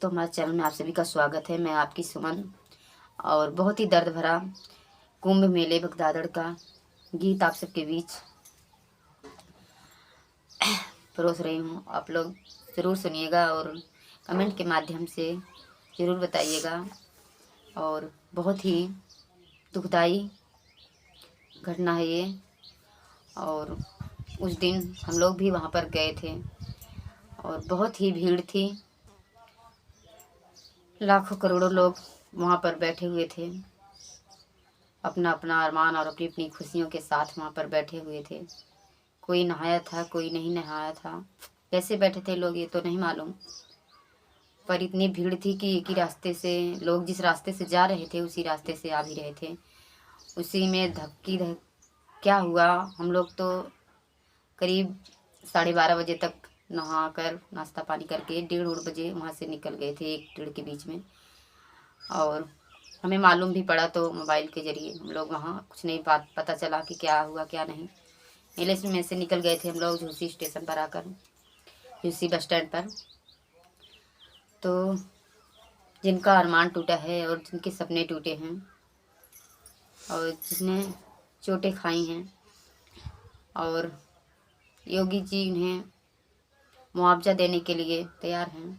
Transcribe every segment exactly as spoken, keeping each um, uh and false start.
तो हमारे चैनल में आप सभी का स्वागत है। मैं आपकी सुमन, और बहुत ही दर्द भरा कुंभ मेले भगदादड़ का गीत आप सबके बीच परोस रही हूँ। आप लोग ज़रूर सुनिएगा और कमेंट के माध्यम से ज़रूर बताइएगा। और बहुत ही दुखदाई घटना है ये। और उस दिन हम लोग भी वहाँ पर गए थे और बहुत ही भीड़ थी। लाखों करोड़ों लोग वहाँ पर बैठे हुए थे, अपना अपना अरमान और अपनी अपनी खुशियों के साथ वहाँ पर बैठे हुए थे। कोई नहाया था, कोई नहीं नहाया था, कैसे बैठे थे लोग ये तो नहीं मालूम, पर इतनी भीड़ थी कि एक ही रास्ते से लोग जिस रास्ते से जा रहे थे उसी रास्ते से आ भी रहे थे। उसी में धक्की धक क्या हुआ, हम लोग तो करीब साढ़े बारह बजे तक नहा कर नाश्ता पानी करके डेढ़ उड़ बजे वहाँ से निकल गए थे, एक डेढ़ के बीच में। और हमें मालूम भी पड़ा तो मोबाइल के जरिए हम लोग वहाँ कुछ नहीं बात पता चला कि क्या हुआ क्या नहीं। मेले से में से निकल गए थे हम लोग झूसी स्टेशन पर आकर, झूसी बस स्टैंड पर। तो जिनका अरमान टूटा है और जिनके सपने टूटे हैं और जिन्हें चोटें खाई हैं और योगी जी उन्हें मुआवजा देने के लिए तैयार हैं,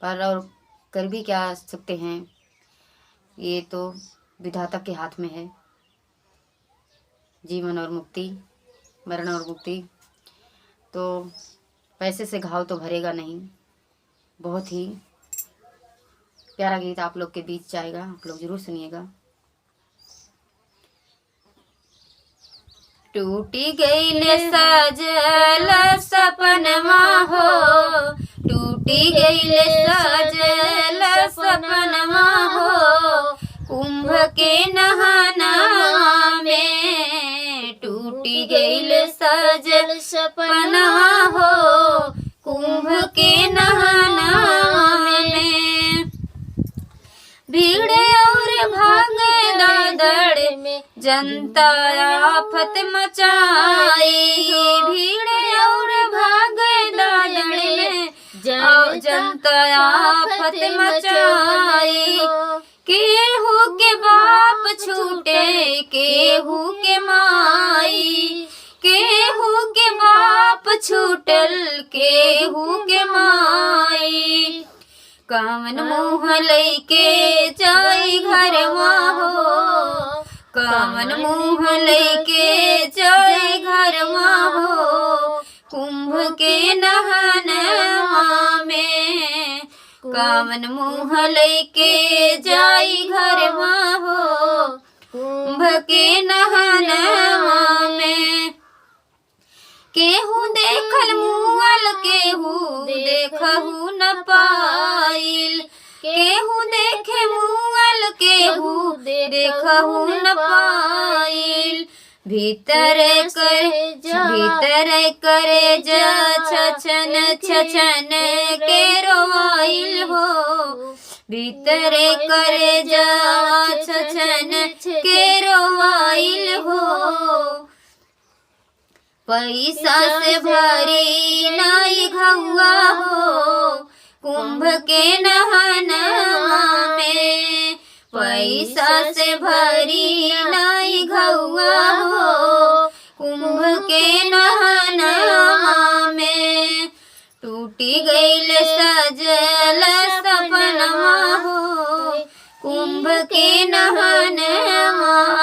पर और कर भी क्या सकते हैं, ये तो विधाता के हाथ में है जीवन और मुक्ति, मरण और मुक्ति। तो पैसे से घाव तो भरेगा नहीं। बहुत ही प्यारा गीत आप लोग के बीच जाएगा, आप लोग ज़रूर सुनिएगा। टूटी गइल सजल सपनवा हो, टूटी गइल सजल सपनवा हो, कुंभ के नहानवा में टूटी गइल सजल सपनवा हो, कुंभ के नहानवा में। भीड़ और भाग दौड़ में जनता आफत मचाई, भीड़ और भाग दौड़ में जन-, जनता आफत मचाई। केहू के बाप छूटे, केहू के माई, केहू के बाप छूटल, केहू के माई। कवन मुँह लइके जाई घरवा हो, कवन मुँह लइके जाई घरवा हो, कुंभ के नहनवा में। कवन मुँह लइके जाई घरवा हो, कुंभ के नहनवा में। केहू देखल मुअल, केहू देखहु न पाइल। केहू देखे मुअल, केहू देखहु न पाइल। भीतर कर, भीतर करेजा छछन छछन के रोवाइल हो। भीतर करेजा छछन के रोवाइल हो। पैसा से भरी नाई घउआ हो, कुंभ के नहनवा में। पैसा से भरी नाई घउआ हो, कुंभ के नहनवा में। टूटी गइल सजल सपनवा हो, कुंभ के नहनवा